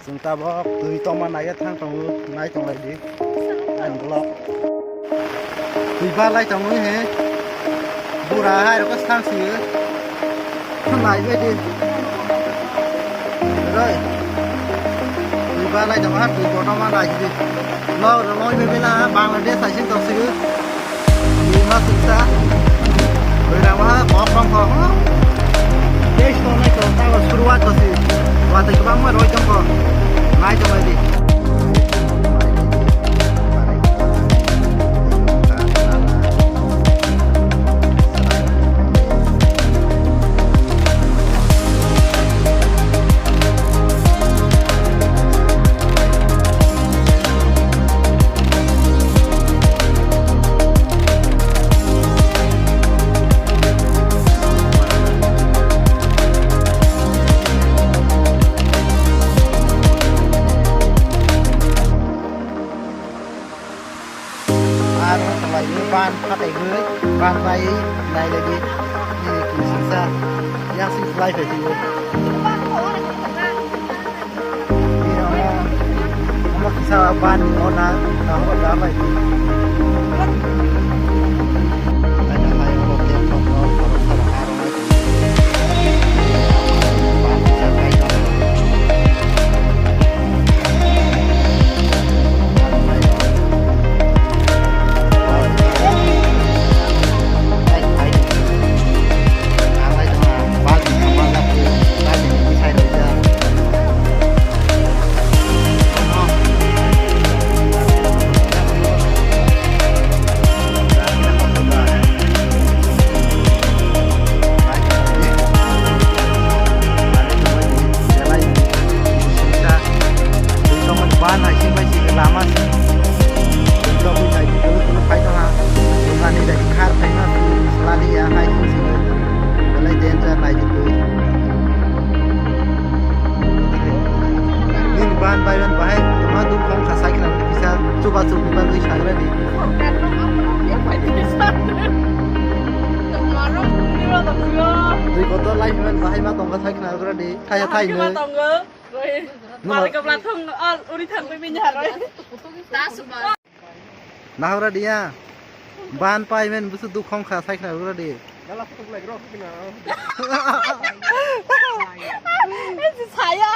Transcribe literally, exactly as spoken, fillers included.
Chwng tabok twi tongma naiya thang tongo, nai tonglai di. Ang vlog. Twi balai tongo he. Bura hai rok sang siyo. Nai bai di. Roi. Twi balai tongo ha, twi kotorma nai di. Lo, lo, lo, bebela Bangladesh hai sing tong siyo. Lima suksa. Oi, rama, kok, kok, kok. Tei stongnai ko, tawa suruat ko si. Watwi kwbangma roi tong ko. Nai tong bai di. Aro tonglaio ban phatai hwnwi, ban bai nai lagi nini kinsingsa yang sing fly bai tio. Omo kisa ban ora kaham da bai tio. Ada hai omo kem tok tok tok tok aro. Nini ban bai ban bahai tongma duk khong kha sai khna kisa chuba chubi ban ui sagra di. Dui kotor lai ban bahai ma tongkha sai khna gra di. Thaya thai nui. Malai kapla thong al uri thang bai minya roi. Nahogra diya. Ban pai men busu duk khong kha sai khna rw di. Saya.